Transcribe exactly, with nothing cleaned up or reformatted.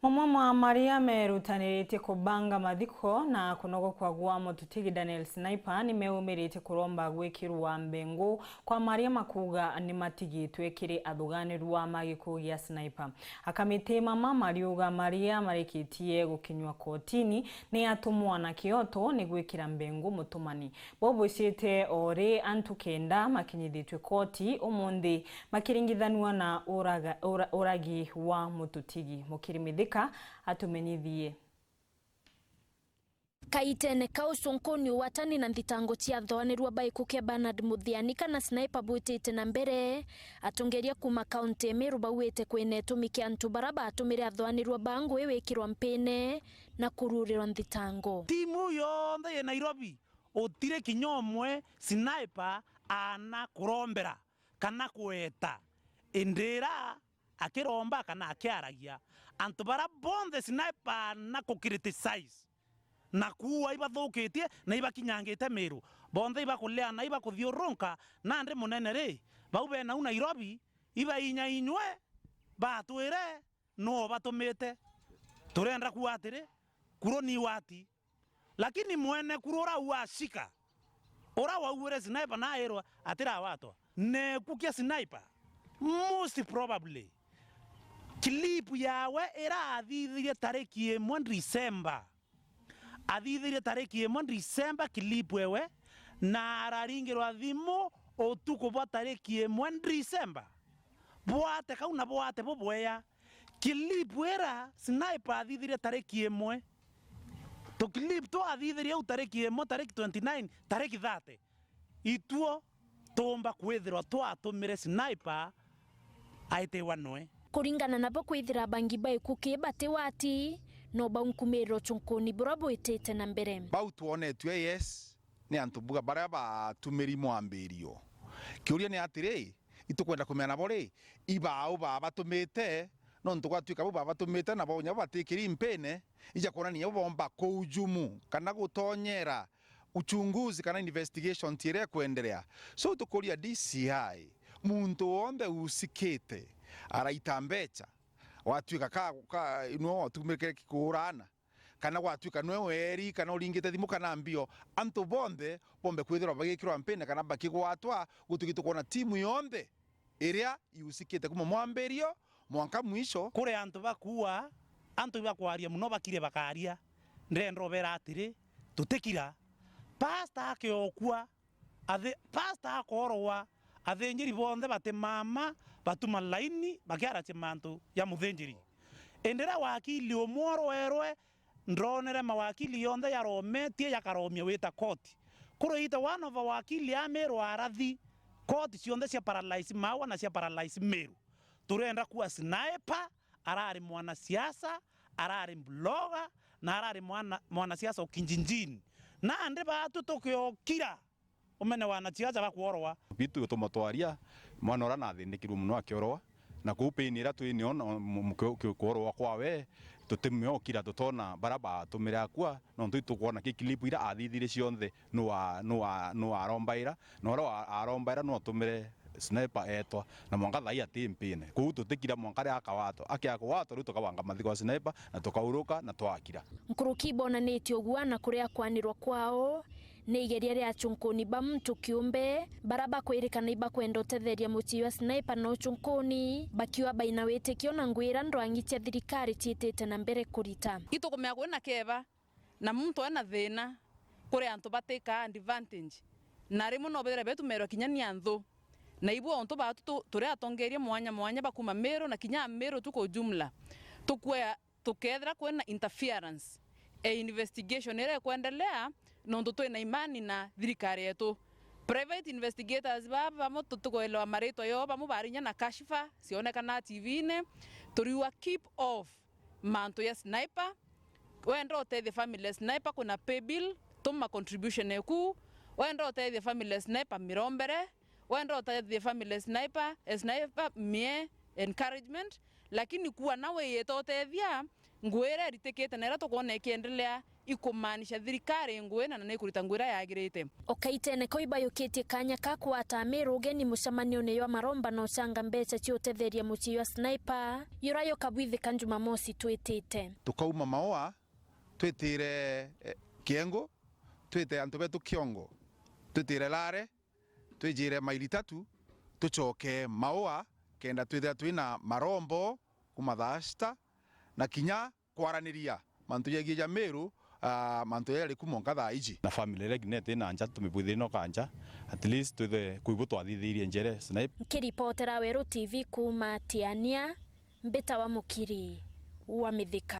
Mamwe ma maria merutaniritie kubanga mathiko na kunogokwa gwa mututigi Daniel Sniper ni meumiritie kuromba gwikirwa mbingu kwa maria makuuga ni matigitwe kiri athuganirwa ma gikuu gia Sniper. Akamiti mama mariuga maria marikitie gukinywa kotini ni atumwa na kioto ni gwikira mbingu mutumani. Bobwicite o ri antu kenda makinyithitue koti umunthi makiringithanua na uraga-, ura-, uragi wa mututigi. Mukiri Mithika atumenyithie. Kaitene kau, cunkuni ugwatani na nthitango cia athoanirua ba gikuu kia Bernard Muthiani kana Sniper bwitite na mbere, atongeria kuuma kaunti ya Meru bauite kwina itumi kia antu bara batumire athoanirua ba ngui wikirwa mpine na kururirwa nthitango. Timu iu yonthe yi Nairobi, utiri kinya umwe Sniper aana kurombera kana kweta. Indira akiromba kana akiaragia, antu bara bonthe Sniper aana ku criticize na kuua ibathukitie na ibakinyangite Meru. Bonthe ibakuleana, ibakuthiurunka, nandi munene ri, bau be nau Nairobi, ibainya inywe, batwire nuu ubatumite. Turenda kuuga atiri, kuru ni wati. Lakini mwene kuru ura uashika, ura wauire Sniper na airwa atirawatwa, neku kia Sniper, most probably, clip yawe ira athithirie tariki imwe December. Athithirie tariki imwe December clip ewe, na araringirwa thimu utuku bwa tariki imwe December. Bwate kau na bwate bubweya. Clip ira Sniper athithirie tariki imwe, tu clip tu athithirie au tariki imwe, tariki twenty nine, tariki thirty, ituo tuumba kwithirwa twatumire Sniper aitiwa noe. Kuringana nabo, kwithira abangi ba ikuki bati wati, no baunkumirira ucunkuni buria bwitite na mbere. Bau twonetue, yes, ni antu buga baria batumiri mwambirio. Kiuria ni atiri, itukwenda kumenya nabo ri, ibaau babatumite, nontu gwatuika bau babatumite nabo nyabo batikiri mpine, ija kwonania bo bomba kuujumu kana gutonyera uchunguzi kana investigation ti iria ikwenderea. So tukuria D C I, muntu wonthe usikite araita mbecha, gwatuika ka, ka, nwe watumikire kikuurana, kana gwatuika nwe weri, kana uringite thimu, kana mbio, antu bonthe bombe kwithirwa bagikirwa mpine kana bakigwatwa, gutugi tukwona timu yonthe iria iusikite kuma mwambirio mwanka mwisho. Kuri antu bakuua, antu ibakwaria mono bakire bakaria. Ndenda ubera atiri, tutikira. Pastor akiokua, athi-, pastor akoorwa, athinjiri bonthe batimama, batuma laini, bakiaracia mantu ja muthinjiri. Indi riria wakili umwe orwerwe, ndonere mawakili yonthe yarometie yakaromia wita koti. Kuri ita one of awakili amirwa arathi, koti cionthe cia paralyze Maua na cia paralyze Meru. Turenda kuuga Sniper arari mwanasiasa, arari blogger, na arari mwana, mwanasiasa o kinjinjini. Nandi batu tukiokira, umene wanasiasa bakworwa. Bitu tumo twaria, mwana uria nathinikirwe mono akiorwa, na kuu pain iria twi nio na mu-, mu-, ki-, ki-, kuorwa kwawe, tutimiokira, tutona baria batumire akua, nontu itukwona ki clip iria athithirie cionthe, nu wa-, nu wa-, nu warombaira, na uria wa-, arombaira nu atumire Sniper etwa, na mwanka thaai ati mpine. Kuu tutikira mwanka riria akawatwa. Akiakawatwa, riu tukabanga mathiko ya Sniper, na tukauruka, na twakira. Nkuruki bonanitie uguana kuria kwanirwa kwao, ni igeria ria acunkuni ba muntu kiumbe, bara bakwirikana ibakwenda utetheria mucii wa Sniper na ucunkuni, bakiuga baina witikio na ngwira ndwangi cia thirikari ciitite na mbere kurita. Itukumenya kwina keba, na muntu ena thina, kuri antu batikaa advantage, na rimwe no bethire betumerwa kinya ni anthu. Na ibu untu batu tu-, turi atongeria mwanya mwanya bakuma Meru na kinya Meru tu kwa ujumla, tukwea tukethira kwina interference e investigation iria ikwendelea, nontu twina imani na thirikari yetu. Private investigators baba bamwe tutikwelewa maritwa yoo, bamwe barinya na kashifa cionekana T V-ini, turiua keep off mantu ya Sniper. Wenda utethie family ya Sniper, kwina pay bill, tuma contribution eku. Wenda utethie family ya Sniper, mirombere. Wenda utethie family ya Sniper, eh, Sniper, mie encouragement. Lakini kuwa na wiyite utethia, ngui iria iritikite na iria tukwona ikiendelea, ikumaanisha thirikari ngui na, na nikurita ngui iria yagirite. O kaitene kau ibayukitie kanya ka kwata Amiru ugeni mucemanione jwa maromba na ucanga mbeca cia utetheria mucii jwa Sniper, jura jukabwithika Jumamosi twitite. Tukauma Maua, twitire, eh, Kiengu, twite antu betu Kiongo, twitire Lare, twijire maili tatu, tucoke Maua, kenda twithira twina marombo kuma thaa sita, na kinya kwaraniria mantu jegie ja Miru, ah, mantu jaria jari ku mwanka thaa iji. Na family iria kinya itina nja, tumibwithire no kanja, at least twithe kwi bu twathithirie njere Sniper. Nkiripotera Weru T V kuuma Tiania, mbitawa Mukiri wa Mithika.